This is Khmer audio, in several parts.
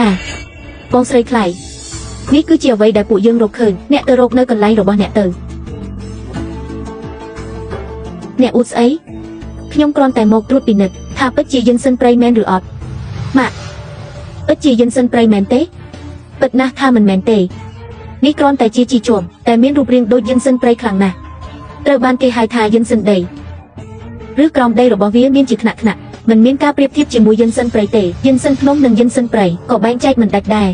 អាបងស្រីថ្លៃនេះគឺជាអ្វីដែលពួកយើងរកឃើញអ្នកទៅរកនៅកន្លែងរបស់អ្នកទៅអ្នកអួតស្អីខ្ញុំគ្រាន់តែមកត្រួតពិនិត្យថាពិតជាយិនសិនព្រៃមែនឬអត់ម៉ាក់ពិតជាយិនសិនព្រៃមែនទេពិតណាស់ថាមិនមែនទេនេះគ្រាន់តែជាជីជួមតែមានរូបរាងដូចយិនសិនព្រៃខ្លាំងណាស់ត្រូវបានគេហៅថាយិនសិនដីឬក្រោមដីរបស់វាមានជាថ្នាក់ថ្នាក់មិនមានការប្រៀបធៀបជាមួយយិនសិនព្រៃទេយិនសិនភ្នំនិងយិនសិនព្រៃក៏បែងចែកមិនដាច់ដែរ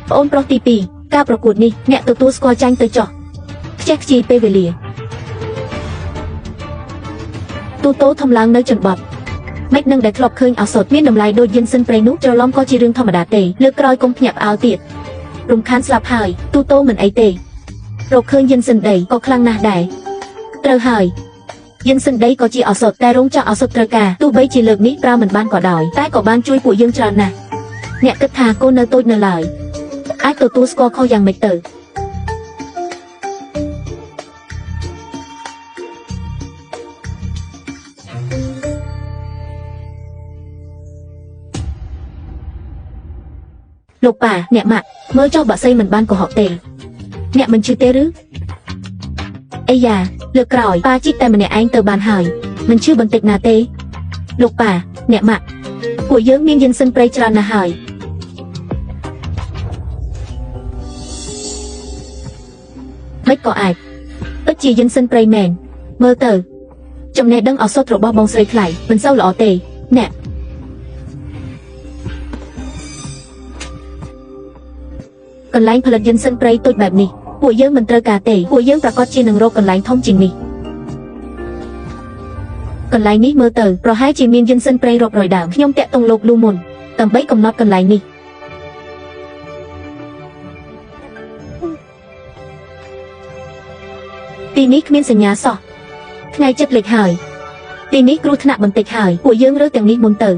ប្អូនប្រុសទី2ការប្រកួតនេះអ្នកទទួលស្គាល់ចាញ់ទៅចោះខ្ជះខ្ជាយពេលវេលាទូតូធំឡើងនៅជនបទមិននឹងដែលធ្លាប់ឃើញឱសថមានតម្លៃដូចយិនសិនព្រៃនោះច្រឡំក៏ជារឿងធម្មតាទេលើកក្រោយកុំភ្ញាក់ផ្អើលទៀតរំខានស្លាប់ហើយទូតូមិនអីទេរកឃើញយិនសិនដីក៏ខ្លាំងណាស់ដែរត្រូវហើយយិនសិនដីក៏ជាឱសថតែរោងចក្រឱសថត្រូវការទោះបីជាលើកនេះប្រើមិនបានក៏ដោយតែក៏បានជួយពួកយើងច្រើនណាស់អ្នកគិតថាកូននៅតូចនៅឡើយអាចទទួលស្គាល់ខុសយ៉ាងម៉េចទៅលោកប៉ាអ្នកម៉ាក់មើលចុះបាក់សីមិនបានកុហកទេអ្នកមិនជឿទេឬអីយ៉ាលើកក្រោយប៉ាជីកតែម្នាក់ឯងទៅបានហើយមិនជឿបន្តិចណាទេលោកប៉ាអ្នកម៉ាក់ពួកយើងមានយិនសិនព្រៃច្រើនណាស់ហើយមិនក៏អាចពិតជាយិនសិនព្រៃមែនមើលទៅចំណេះដឹងឱសថរបស់បងស្រីថ្លៃមិនសូវល្អទេអ្នកកន្លែងផលិតយិនសិនព្រៃតូចបែបនេះពួកយើងមិនត្រូវការទេពួកយើងប្រកាសជានឹងរកកន្លែងធំជាងនេះកន្លែងនេះមើលទៅប្រហែលជាមានយិនសិនព្រៃរាប់រយដើមខ្ញុំតាក់ទងលោកលូមុនដើម្បីកំណត់កន្លែងនេះទីនេះគ្មានសញ្ញាសោះថ្ងៃចិត្តលិចហើយទីនេះគ្រោះថ្នាក់បន្តិចហើយពួកយើងរើទាំងនេះមុនទៅ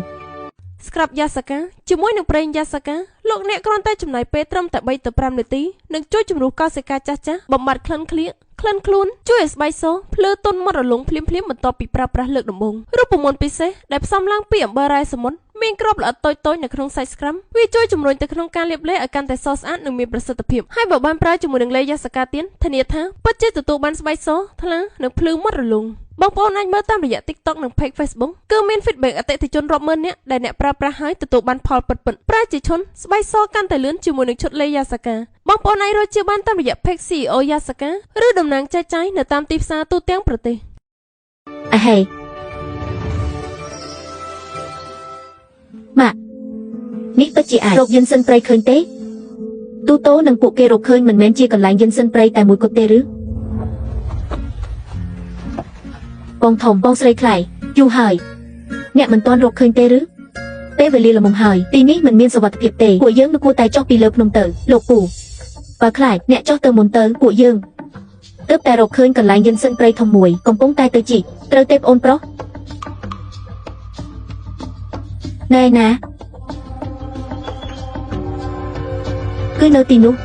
ស្ក្រាប់យ៉ាសាកាជាមួយនឹងប្រេងយ៉ាសាកាលោកអ្នកគ្រាន់តែចំណាយពេលត្រឹមតែ3ទៅ5នាទីនឹងជួយជំរុះកោសិកាចាស់ៗបំបត្តិក្លិនក្លៀកក្លិនខ្លួនជួយឲ្យស្បែកសភ្លឺទន់ម៉ត់រលោងភ្លាមៗបន្ទាប់ពីប្រើប្រាស់លើកដំបូងរូបមន្តពិសេសដែលផ្សំឡើងពីអំបិលរ៉ែសមុទ្រមានគ្រាប់ល្អិតតូចៗនៅក្នុងសាច់ស្ក្រាំវាជួយជំរុញទៅក្នុងការលាបឡេឲ្យកាន់តែសស្អាតនិងមានប្រសិទ្ធភាពហើយបើបានប្រើជាមួយនឹងឡេយ៉ាសាកាទៀនធានាថាពិតជាទទួលបានស្បែកសថ្លានិងភ្លឺម៉ត់រលោងបងប្អូនអាចមើលតាមរយៈ TikTok និង Page Facebook គឺមាន feedback អតិថិជនរាប់ម៉ឺននាក់ដែលអ្នកប្រើប្រាស់ហើយទទួលបានផលពិតៗប្រើជាឈុនស្បែកសកាន់តែលឿនជាមួយនឹងឈុតលេយ៉ាសាកាបងប្អូនអាចរកជាបានតាមរយៈ Page CEO យ៉ាសាកាឬតំណាងចែកចាយនៅតាមទីផ្សារទូទាំងប្រទេសអាហេម៉ាក់នេះពិតជាអាចរកយិនសិនព្រៃឃើញទេទូតូនិងពួកគេរកឃើញមិនមែនជាកន្លែងយិនសិនព្រៃតែមួយគត់ទេឬបងធំបងស្រីថ្លៃយូរហើយអ្នកមិនទាន់រកឃើញទេឬពេលវេលាល្មមហើយទីនេះមិនមានសុវត្ថិភាពទេពួកយើងគួរតែចុះពីលើភ្នំទៅលោកពូបើខ្លាចអ្នកចុះទៅមុនទៅពួកយើងទើបតែរកឃើញកន្លែងយិនសិនព្រៃធំមួយកំពុងតែទៅជីកត្រូវទេប្អូនប្រុសណែណាគឺនៅទីនោះ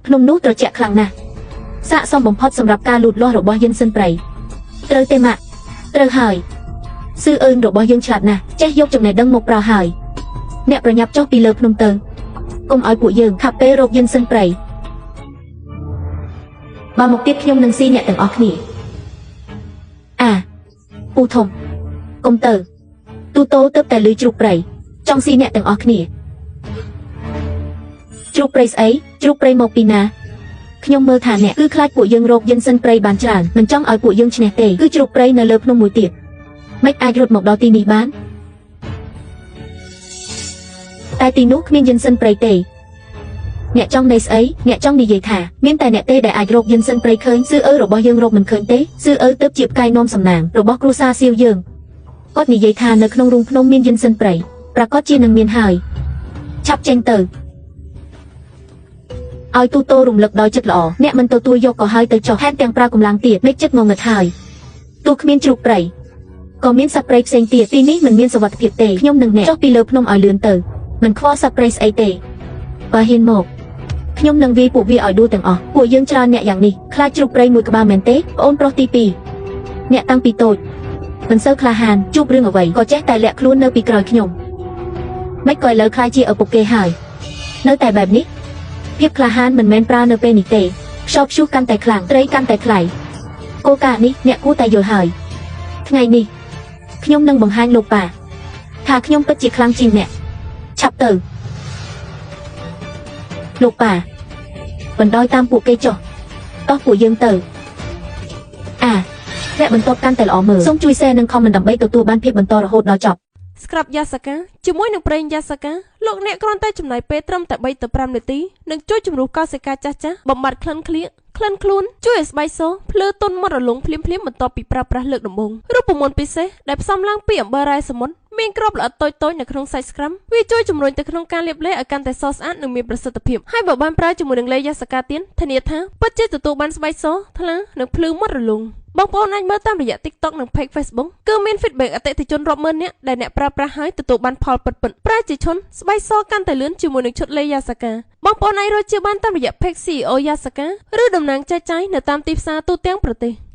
ភ្នំនោះត្រជាក់ខ្លាំងណាស់ស័ក្តិសមបំផុតសម្រាប់ការលូតលាស់របស់យិនសិនព្រៃត្រូវទេម៉ាក់ត្រូវហើយស៊ឺអឿនរបស់យើងឆ្លាតណាស់ចេះយកចំណេះដឹងមកប្រើហើយអ្នកប្រញាប់ចុះពីលើភ្នំទៅកុំឲ្យពួកយើងខាប់ពេលរកយិនសិនព្រៃបើមកទៀតខ្ញុំនឹងស៊ីអ្នកទាំងអស់គ្នាអាពូធំកុំទៅទូតូទៅតែលឺជ្រូកព្រៃចង់ស៊ីអ្នកទាំងអស់គ្នាជ្រូកព្រៃស្អីជ្រូកព្រៃមកពីណាខ្ញុំមើលថាអ្នកគឺខ្លាចពួកយើងរកយិនសិនព្រៃបានច្រើនមិនចង់ឲ្យពួកយើងឈ្នះទេគឺជ្រូកព្រៃនៅលើភ្នំមួយទៀតមិនអាចរត់មកដល់ទីនេះបានតែទីនោះគ្មានយិនសិនព្រៃទេអ្នកចង់នៃស្អីអ្នកចង់និយាយថាមានតែអ្នកទេដែលអាចរកយិនសិនព្រៃឃើញស៊ឺអើរបស់យើងរកមិនឃើញទេស៊ឺអើទើបជាផ្កាយនាំសំណាងរបស់គ្រួសារសៀវយើងគាត់និយាយថានៅក្នុងរូងភ្នំមានយិនសិនព្រៃប្រកាសជានឹងមានហើយឆាប់ចេញទៅឲ្យទូតូរំលឹកដោយចិត្តល្អអ្នកមិនទទួលយកក៏ហើយទៅចុះថែមទាំងប្រើកម្លាំងទៀតមេចិត្តងងឹតហើយទោះគ្មានជ្រូកព្រៃក៏មានសត្វព្រៃផ្សេងទៀតទីនេះមិនមានសុវត្ថិភាពទេខ្ញុំនឹងអ្នកចុះពីលើភ្នំឲ្យលឿនទៅមិនខ្វល់សត្វព្រៃស្អីទេបើហ៊ានមកខ្ញុំនឹងវាយពួកវាឲ្យដួលទាំងអស់ពួកយើងច្រើនអ្នកយ៉ាងនេះខ្លាចជ្រូកព្រៃមួយក្បាលមែនទេប្អូនប្រុសទី2អ្នកតាំងពីតូច មិនសូវក្លាហានជួបរឿងអ្វីក៏ចេះតែលាក់ខ្លួននៅពីក្រោយខ្ញុំមិនក៏ឥឡូវខ្លាចជាឪពុកគេហើយនៅតែបែបនេះភាពក្លាហានមិនមែនប្រើនៅពេលនេះទេខ្យល់ព្យុះកាន់តែខ្លាំងត្រីកាន់តែថ្លៃគោលការណ៍នេះអ្នកគួរតែយល់ហើយថ្ងៃនេះខ្ញុំនឹងបង្ហាញលោកប៉ាថាខ្ញុំពិតជាខ្លាំងជាងអ្នកឆាប់ទៅលោកប៉ាបណ្ដោយតាមពួកគេចុះតោះពួកយើងទៅអាវគ្គបន្ទាប់កាន់តែល្អមើលសូមជួយ share និង comment ដើម្បីទទួលបានភាពបន្តរហូតដល់ចប់ ស្ក្រាប់យ៉ាសាកាជាមួយនឹងប្រេងយ៉ាសាកាលោកអ្នកគ្រាន់តែចំណាយពេលត្រឹមតែ3ទៅ5នាទីនឹងជួយជំរុះកោសិកាចាស់ចាស់បំបត្តិក្លិនក្លៀកក្លិនខ្លួនជួយឲ្យស្បែកសភ្លឺទន់ម៉ត់រលោងភ្លាមភ្លាមបន្ទាប់ពីប្រើប្រាស់លើកដំបូងរូបមន្តពិសេសដែលផ្សំឡើងពីអំបិលរ៉ែសមុទ្រមានគ្រាប់ល្អិតតូចៗនៅក្នុងសាច់ស្ក្រាំវាជួយជំរុញទៅក្នុងការលាបឡេឲ្យកាន់តែសស្អាតនិងមានប្រសិទ្ធភាពហើយបើបានប្រើជាមួយនឹងលេយ៉ាសាកាទៀនធានាថាពិតជាទទួលបានស្បែកសថ្លានិងភ្លឺម៉ត់រលោងបងប្អូនអាចមើលតាមរយៈ TikTok និង Page Facebook គឺមាន feedback អតិថិជនរាប់ម៉ឺននាក់ដែលអ្នកប្រើប្រាស់ហើយទទួលបានផលពិតៗប្រើជាឈុនស្បែកសកាន់តែលឿនជាមួយនឹងឈុតលេយ៉ាសាកាបងប្អូនអាចរកជាបានតាមរយៈ Page CEO យ៉ាសាកាឬតំណាងចែកចាយនៅតាមទីផ្សារទូទាំងប្រទេស។